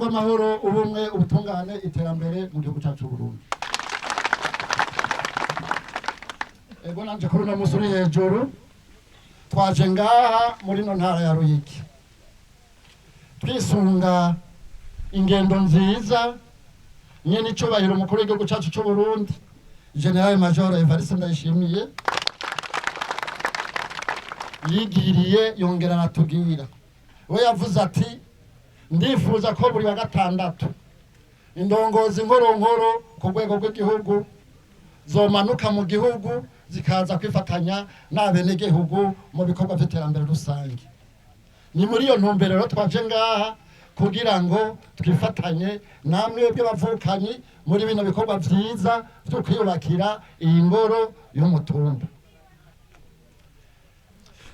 rw'amahoro, ubumwe, ubutungane, iterambere mu gihugu cyacu Burundi. Ego nanje kuri uno musi uri hejuru twaje ngaha muri no ntara ya Ruyigi twisunga ingendo nziza nyene icubahiro umukuru w'igihugu cyacu cy'u Burundi, General Major Evariste Ndayishimiye, yigiriye yongera aratubwira. We yavuze ati: "Ndifuza ko buri wa gatandatu indongozi nkuru ku rwego rw'igihugu zomanuka mu gihugu, zikaza kwifatanya n'abenegihugu mu bikorwa by'iterambere rusange." Ni muri iyo ntumbero rero twaje ngaha kugira ngo twifatanye namwe bw'abavukanyi muri bino bikorwa vyiza vyo kwiyubakira iyi ngoro y'umutumba.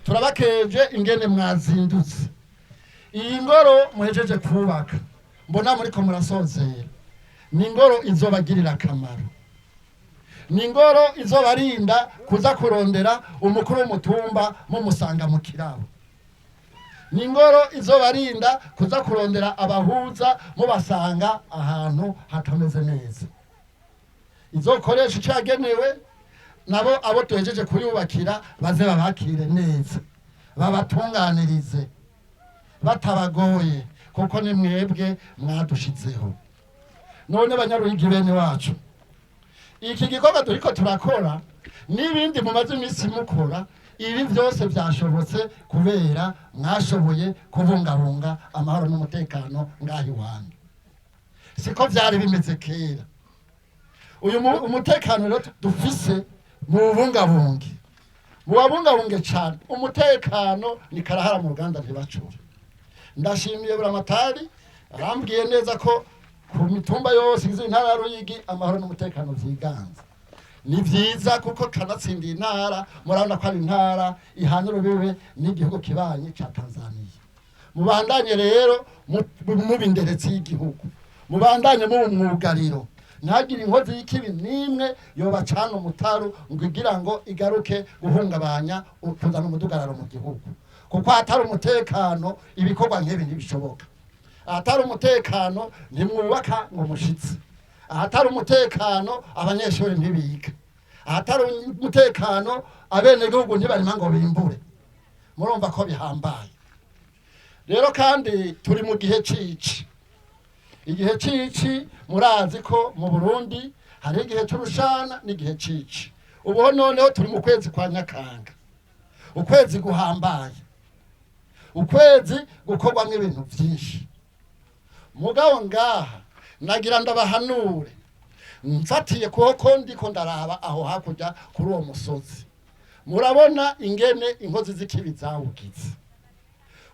Turabakeje ingene mwazindutse. Iyi ngoro muhejeje kubaka, mbona muriko murasozera, ni ingoro izobagirira akamaro, ni ingoro izobarinda kuza kurondera umukuru w'umutumba mumusanga mu kirabo, ni ingoro izobarinda kuza kurondera abahuza mubasanga ahantu hatameze neza. Izokoresha icyo yagenewe, nabo abo duhejeje kuyubakira baze babakire neza, babatunganirize batabagoye, kuko ni mwebwe mwadushizeho. None Banyaruhigi bene wacu, iki gikorwa turiko turakora n'ibindi mumaze iminsi mukora, ibi byose byashobotse kubera mwashoboye kubungabunga amahoro n'umutekano ngaho iwanyu. Siko byari bimeze kera. Uyu umutekano rero dufise muwubungabunge, muwabungabunge cyane. Umutekano ni karahara mu ruganda ntibacure. Ndashimiye Buramatari, arambwiye neza ko ku mitumba yose igize intara ya Ruyigi amahoro n'umutekano vyiganza. Ni vyiza kuko kanatsindiye intara, murabona ko ari intara ihana urubibe n'igihugu kibanyi ca Tanzania. Mubandanye rero muba inderetsi y'igihugu, mubandanye muba umwugariro, ntihagire inkozi y'ikibi n'imwe yobacana umutaru ngo igira ngo igaruke guhungabanya, kuzana umudugararo mu gihugu, kuko ahatari umutekano ibikorwa nk'ibi ntibishoboka. Ahatari umutekano ntimwubaka ngo mushitse, ahatari umutekano abanyeshuri ntibiga, ahatari umutekano abenegihugu ntibarima ngo bimbure. Murumva ko bihambaye rero. Kandi turi mu gihe cici. Igihe cici, murazi ko mu Burundi hari igihe c'urushana n'igihe cici. Ubu noneho turi mu kwezi kwa Nyakanga, ukwezi guhambaye, ukwezi gukorwamwo ibintu vyinshi. Mugabo ngaha nagira ndabahanure mfatiye kuko ndiko ndaraba aho hakurya kuri uwo musozi, murabona ingene inkozi z'ikibi zawugize.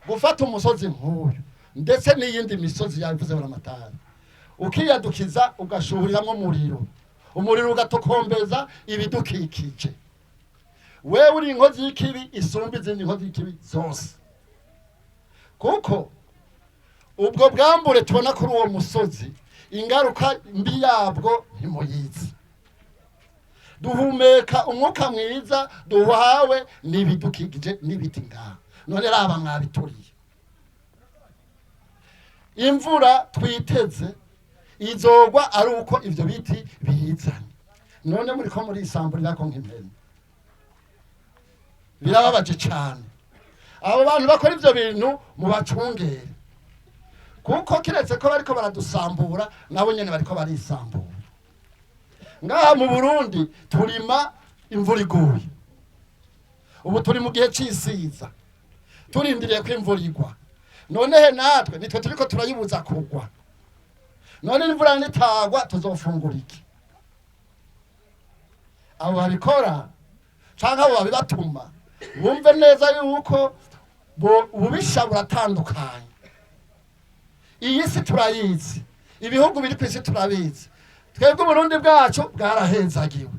Gufata umusozi nk'uyu ndetse n'iyindi misozi yabivuze Buramatari, ukiyadukiza, ugashuhuriramo umuriro, umuriro ugatokombeza ibidukikije, wewe uri inkozi y'ikibi isumba izindi nkozi y'ikibi zose, kuko ubwo bwambure tubona kuri uwo musozi, ingaruka mbi yabwo ntimuyizi. Duhumeka umwuka mwiza duhawe n'ibidukikije n'ibiti ngaha, none raba mwabituriye. Imvura twiteze izogwa ari uko ivyo biti biyizanye, none muriko murisamburira ko nk'impene. Birababaje cane. Abo bantu bakora ivyo bintu mubacungere, kuko kiretse ko bariko baradusambura, nabo nyene bariko barisambura. Ngaha mu Burundi turima imvura iguye. Ubu turi mu gihe c'isiza, turindiriye ko imvura igwa. Nonehe natwe nitwe turiko turayibuza kugwa. None imvura nitagwa tuzofungura iki? Abo babikora canke abo babibatuma bumve neza yuko ububisha buratandukanye. Iyi si turayizi, ibihugu biri ku isi turabizi. Twebwe Uburundi bwacu bwarahezagiwe,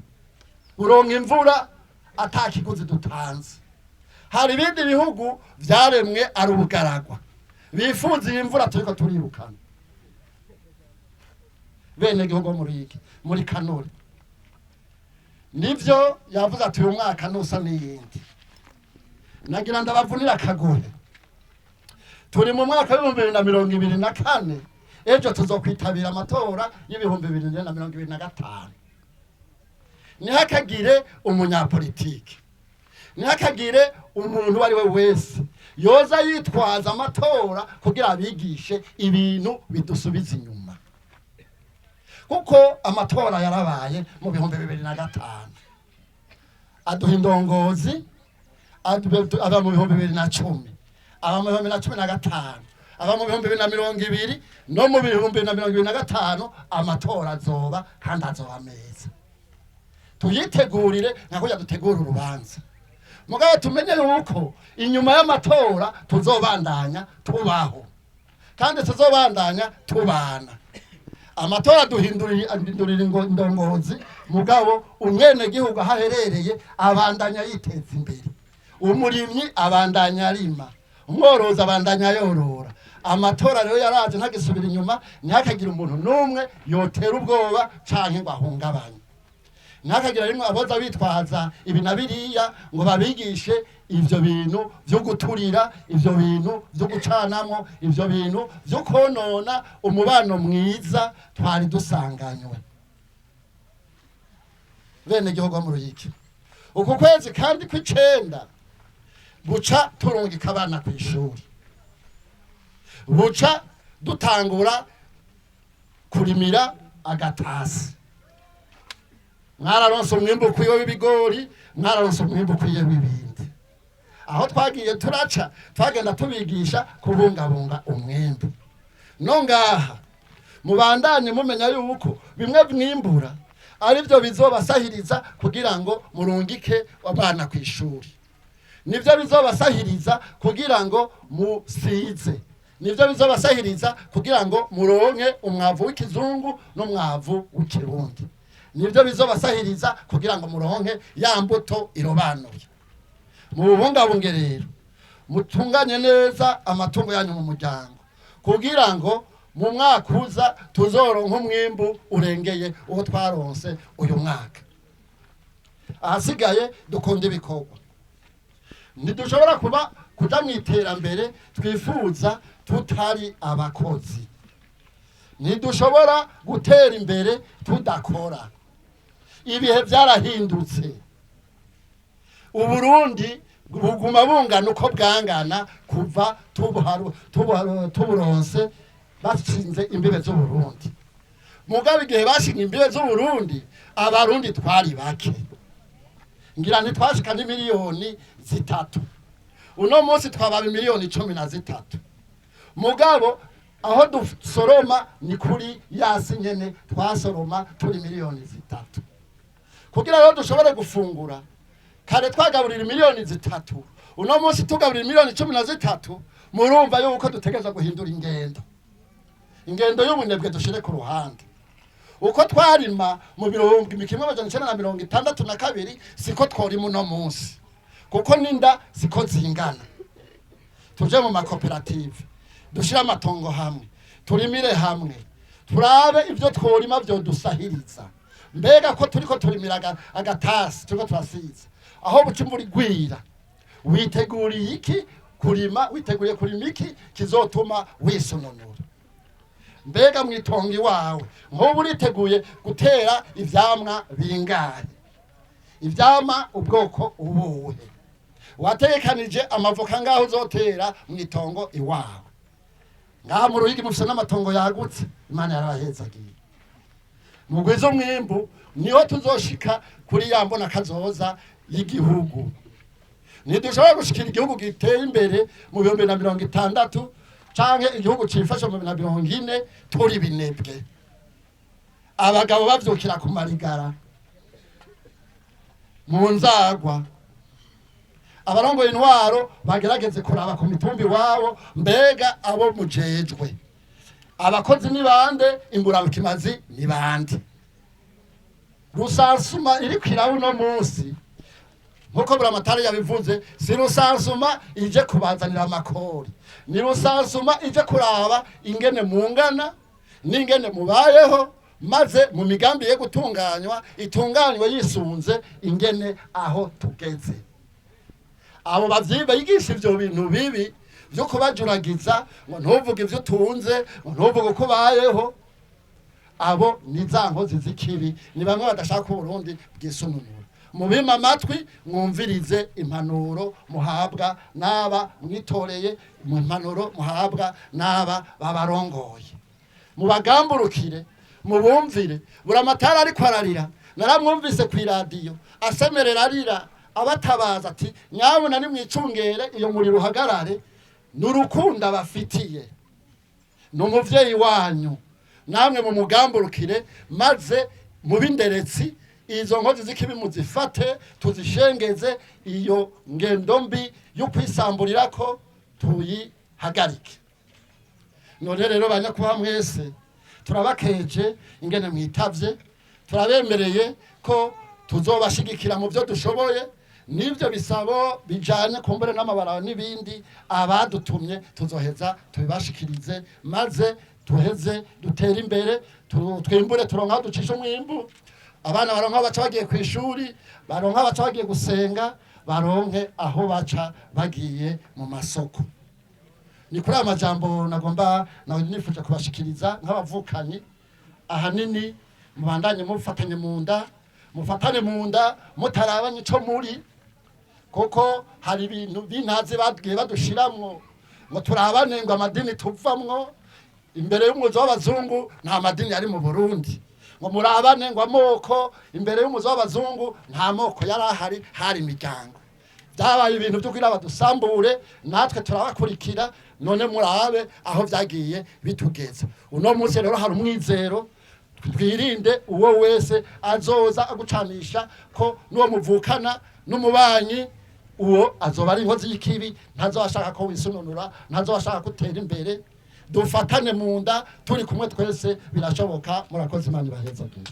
buronka imvura ata kiguzi dutanze. Hari ibindi bihugu vyaremwe ari ubugaragwa, bifuza iyi mvura turiko turirukana. Bene gihugu, muri iki muri kanuri nivyo yavuze ati: "Uyu mwaka nusa n'iyindi." Nagira ndabavunira akagore. Turi mu mwaka w'2024. Ejo tuzokwitabira amatora y'2025. Ntihakagire umunyapolitike, ntihakagire umuntu uwo ari we wese yoza yitwaza amatora kugira abigishe ibintu bidusubiza inyuma, kuko amatora yarabaye mu 2005, aduha indongozi, aba mu 2010, aba mu 2015, aba mu 2020, no mu 2025 amatora azoba kandi azoba meza. Tuyitegurire nka kurya dutegura urubanza, mugabo tumenye yuko inyuma y'amatora tuzobandanya tubaho kandi tuzobandanya tubana. Amatora duhindurira indongozi, mugabo umwenegihugu aho aherereye abandanya yiteza imbere, umurimyi abandanya arima, umworozi abandanya yorora. Amatora rero yaraje, ntagisubira inyuma. Ntihakagire umuntu n'umwe yotera ubwoba canke ngo ahungabanye. Ntihakagire rimwe aboza bitwaza ibi na biriya ngo babigishe ivyo bintu vyo guturira, ivyo bintu vyo gucanamwo, ivyo bintu vyo konona umubano mwiza twari dusanganywe. Bene gihugu bo mu Ruyigi, uku kwezi kandi kw'icenda buca turungika abana kw'ishuri, buca dutangura kurimira agatasi. Mwararonse umwimbu ukwiye w'ibigori, mwararonse umwimbu ukwiye w'ibindi. Aho twagiye turaca, twagenda tubigisha kubungabunga umwimbu. No ngaha mubandanye mumenya yuko bimwe mwimbura ari byo bizobasahiriza kugira ngo murungike abana ku ishuri, nibyo bizobasahiriza kugira ngo musize, nibyo bizobasahiriza kugira ngo muronke umwavu w'ikizungu n'umwavu w'ikirundi, nibyo bizobasahiriza kugira ngo muronke ya mbuto irobanuye. Mubungabunge rero, mutunganye neza amatungo yanyu mu muryango, kugira ngo mu mwaka uza tuzoronke umwimbu urengeye uwo twaronse uyu mwaka. Ahasigaye dukunda ibikorwa. Ntidushobora kuba kuja mu iterambere twifuza tutari abakozi, ntidushobora gutera imbere tudakora. Ibihe byarahindutse. Uburundi buguma bungana uko bwangana kuva tuburonse, bashinze imbibe z'Uburundi. Mugabo igihe bashinga imbibe z'Uburundi, Abarundi twari bake, ngira ntitwashika n'3 miliyoni. Uno munsi twababa 13 miliyoni, mugabo aho dusoroma ni kuri yasi nyene twasoroma turi 3 miliyoni. Kugira rero dushobore gufungura, kare twagaburira 3 miliyoni, uno munsi tugaburira 13 miliyoni. Murumva yuko dutegereza guhindura ingendo. Ingendo y'ubunebwe dushire ku ruhande. Uko twarima mu 1962 siko tworima uno munsi, kuko n'inda siko zingana. Tuje mu makoperative, dushire amatongo hamwe, turimire hamwe, turabe ibyo tworima vyodusahiriza. Mbega ko turiko turimira agatasi, turiko turasiza aho buca imvura igwira, witeguriye iki kurima? Witeguriye kurima iki kizotuma wisununura? Mbega mwitongo iwawe nk'ubu uriteguye gutera ivyamwa bingahe? Ivyamwa ubwoko ubuhe? Wategekanije amavoka ngaho uzotera mwitongo iwawe? Ngaha mu Ruyigi mufise n'amatongo yagutse, Imana yarabahezagiye. Mugwize umwimbu, niho tuzoshika kuri ya mbona kazoza y'igihugu. Ntidushobora gushikira igihugu giteye imbere mu 2060 canke igihugu cifashe mu 2040 turi binebwe, abagabo bavyukira ku marigara mu nzagwa. Abarongoye intwaro bagerageze kuraba ku mitumba iwabo: mbega abo mujejwe abakozi ni bande? Imburakimazi ni bande? Recensement iriko iraba uno munsi, nkuko Buramatari yabivuze, si recensement ije kubazanira amakori, ni recensement ije kuraba ingene mungana n'ingene mubayeho, maze mu migambi ye gutunganywa itunganywe yisunze ingene aho tugeze. Abo bavyiba yigisha ivyo bintu bibi. byo kubajuragiza ngo ntuvuge ibyo utunze, ngo ntuvuge uko ubayeho. Abo ni za nkozi z'ikibi, ni bamwe badashaka Uburundi bwisununura. Mubime amatwi, mwumvirize impanuro muhabwa n'aba mwitoreye, mu impanuro muhabwa n'aba babarongoye, mubagamburukire, mubumvire. Buramatari ariko ararira, naramwumvise ku iradiyo asemerera arira, abatabaza ati: "Nyabuna nimwicungere iyo muriro uhagarare." Ni urukundo abafitiye, ni umuvyeyi wanyu. Namwe mumugamburukire, maze mubinderetsi izo nkozi z'ikibi muzifate, tuzishengeze, iyo ngendo mbi yo kwisamburirako tuyihagarike. None rero, banyakuba mwese, turabakeje ingene mwitavye. Turabemereye ko tuzobashigikira mu byo dushoboye, n'ibyo bisabo bijanye kumbure n'amabara n'ibindi abadutumye tuzoheza tubibashikirize, maze tuheze dutere imbere, twimbure, turonka aho ducisha umwimbu, abana baronka aho baca bagiye ku ishuri, baronka aho baca bagiye gusenga, baronke aho baca bagiye mu masoko. Ni kuri aya majambo nagomba nawe nifuje kubashikiriza nk'abavukanyi. Ahanini mubandanye mufatanye mu nda, mufatane mu nda mutarabanye ico muri, kuko hari ibintu bintazi bagiye badushiramwo ngo turabane, ngo amadini tuvamwo. Imbere y'umuzo w'abazungu nta madini yari mu Burundi. Ngo murabane, ngo amoko. Imbere y'umuzo w'abazungu nta moko yari ahari, hari imiryango. Byabaye ibintu byo kugira badusambure, natwe turabakurikira. None murabe aho byagiye bitugeza uno munsi. Rero hari umwizero. Twirinde uwo wese azoza agucanisha ko n'uwo muvukana n'umubanyi. Uwo azoba ari inkozi y'ikibi, ntazoba ashaka ko wisununura, ntazoba ashaka ko utera imbere. Dufatane mu nda, turi kumwe twese birashoboka. Murakoze, Imana ibahezagire.